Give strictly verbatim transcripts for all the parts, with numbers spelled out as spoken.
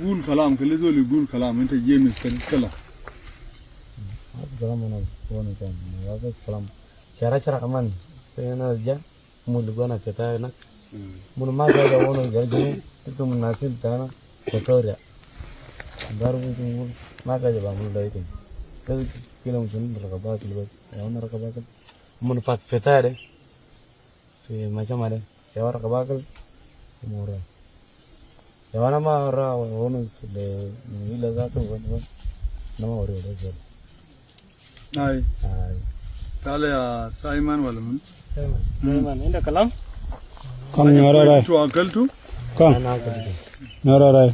قول كلام، خلي زول يقول كلام، انت جيمس تتكلم. ما في كلام انا بقوله كان، ما في كلام. شارع شارع كمان. سينا جا. Mulu gana keta na. Mulu ma gaja wono garjini, itu mun nasil tana, kotoria. Baru itu mulu, ma gaja ba mulu daitu. Itu kilo mun rakabakal, ya wono rakabakal. Mulu fat fetare. Si macam ada. Sewa rakabakal. Mura. Sewa nama ra wono de, ila zatu wono. Nama ori ori. Ai. Ai. Tale ya Simon wala mun? Simon. Hmm. Simon, inda kalam? Kong nyoro rai. Tu akaltu? Kong. Ana akaltu. Nyoro rai.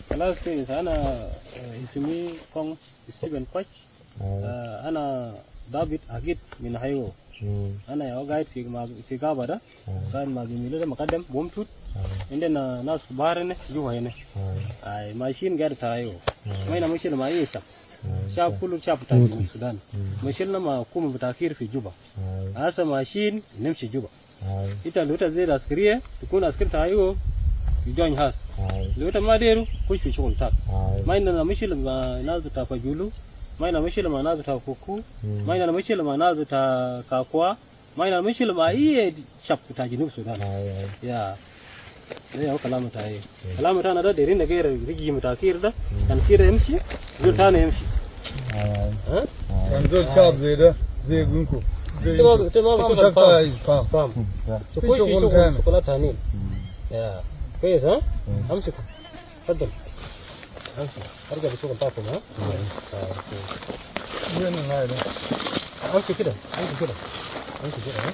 Kalas ke sana, eh, ismi Kong Stephen Koch. Ai. Eh, ana David Agit min Haiwo. Hmm. Ana ya guide fi ma-, fi gaba da. Ai. Guide ma gimilu da makadam, bom tut. Ai. Inda na nas bahar ne, juwa ne. Ai. Ai, mashin gad ta Haiwo. Ai. Ma ina mushkila ma ayi shab. Shab kulu shab bita Junub Sudan. Mashilna ma hukuma bita Kiir fi Juba. Asa mashin nimshi Juba. Ita lo ita zaid askariya, tukun askari ta Haiwo, fi join has. Lo ita ma deru, kush fi shugul tak. Ma inna mushkila ma nas bita Fayulu, ma inna mushkila ma nas bita Kuku, ma inna mushkila ma nas bita Kakwa, ma inna mushkila ma ayi shab bita Junub Sudan. Ya. Ai, ai. Kalam ta ayi. Kalam ta na da derin na gair riji mata Kiir da. Kan Kiir yamshi, zol tani yamshi. Ai, ai. Ha? Kan zol shab zai da, zai gunku. Zai gunku. Tamam, tamam, shukran. Faham. Faham. Shukran. Shukran tani. Ya. Kwes, ha? Amsik. Faddal. Amsik. Arja bishukul takum, ha? Amsik kida, amsik kida. Amsik kida, ha?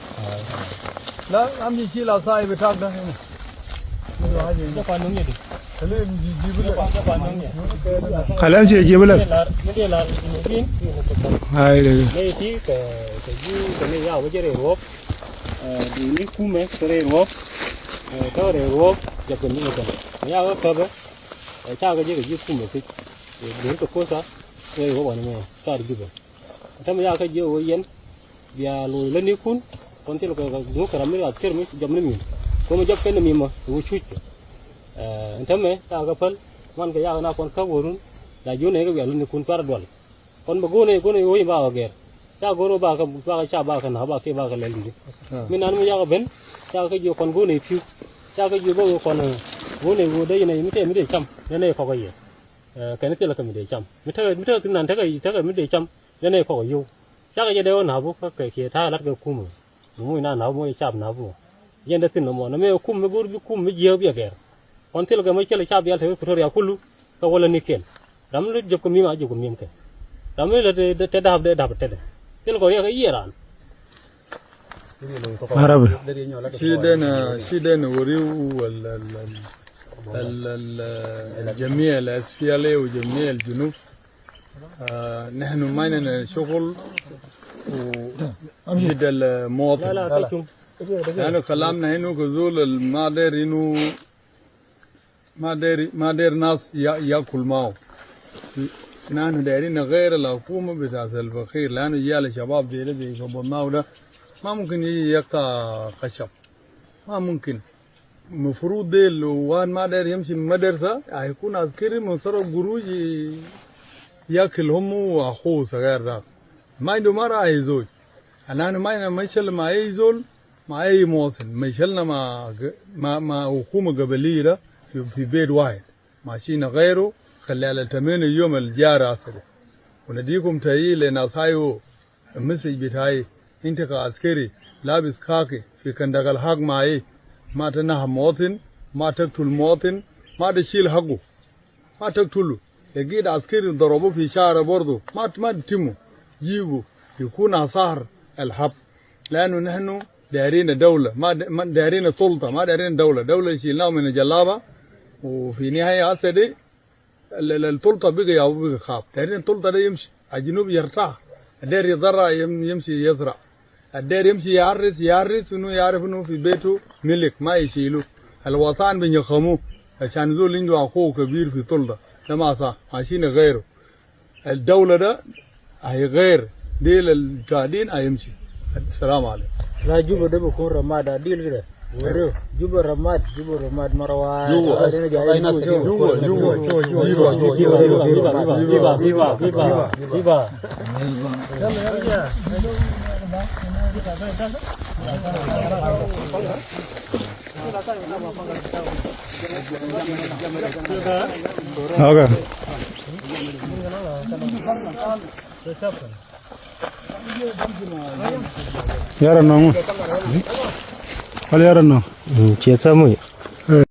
La, amsik shil asai bitak da hina. Kala amsik jibu lak. Ai, ai. Ita ga je ka ji kume ti. Dori ka kosa. Ita ga ji kume. Ita ga ji kume. Ita ma ya ka ji wo yen. Bia lo la ni kun. Kon til ka ka ram mi asker mi jab ni mi. Ko ma jab ken mi ma wo chuch. Ita ma ya ka pal. Man ka ya na kon ka worun. Ya ju ne ka bia lo ni kun tar dwal. Kon ba gone, gone wo ba wa ger. Ca goro ba ka, ba ka ca ba ka na, ba ke ba ka lel di. Min nan mi ya ka ben, ca ka jo kon gone piu. Ca ka jo ba wo kon, gone wo de ne, mi te, mi de cham, ne ne ko ka ye. Ken ke la ka mi de cham. Mi te, mi te nan te ka, te ka mi de cham, ne ne ko ka yo. Ca ka je de wo na bu ka ke ke ta lat ka kuma. Mu ina na mo chap na bu. Yen da tin mo na me kum me gur bi kum me je bi ger. Kon til ga me chele chap yal te ku tor ya kulu ka wala ni ken. Ram lu jop ko mima jop ko mim ke. Ram lu te te dab de dab te de. Til go ya ka yeran. Arabi. Shi dena, shi dena wariu wala al, al, al, al, jamia al S P L A wa jamia al Junub. آه، نحن ما عندنا شغل وجد المواطن. لا، لا، تجم. لأنه كلامنا هنا كزول ما داير إنه ما داير، ما داير ناس يا-، ياكل معه. نحن دايرين نغير الحكومة بتاع سلفا كير، لأنه جيال الشباب ديل زي شباب ما ده ما ممكن يجي يقطع خشب. ما ممكن. مفروض ديل لو واحد ما داير يمشي مدرسة، هيكون عسكري من سرق قروش ي-، ياكل أمه وأخوه صغير ده. ما عنده مرة أي زوج. الآن ما عندنا مشكلة مع أي زول، مع أي مواطن. مشكلنا مع ق-، مع، مع حكومة قبلية ده في، في بيت واحد. ماشيين غيره، خلال التمانين يوم الجارة هسه ده. ونديكم تحية لناس هايو. المسج بتاعي، انت كعسكري لابس خاكي في كندق الحق معي، ما تنهب مواطن، ما تقتل مواطن، ما تشيل حقه، ما تقتله. لقيت عسكري ضربوه في شارع برضه، ما، ما تتمه، جيبه، يكون أصح الحب. لأنه نحن دايرين دولة، ما د-، ما دايرين سلطة، ما دايرين دولة. دولة شلناه من الجلابة، وفي نهاية هسه دي ال-، ال-، السلطة بقى يا بقى خاب. دايرين السلطة ده يمشي. الجنوب يرتاح. الداير يزرع يم-، يمشي يزرع. الداير يمشي يحرس، يحرس، إنه يعرف إنه في بيته ملك، ما يشيله. الوطن بنخمه. عشان زول عنده أخوه كبير في سلطة. ده ما صح. ماشيين غيره. الدولة ده هيغير. ديل القاعدين هيمشي. السلام عليكم. لا، جوبا ده بكون رماد عديل كده. Juba Ramat, Juba Ramat, marawa. Okay. Yaran nong. Kali yaran nong. Hmm, chia sa mui.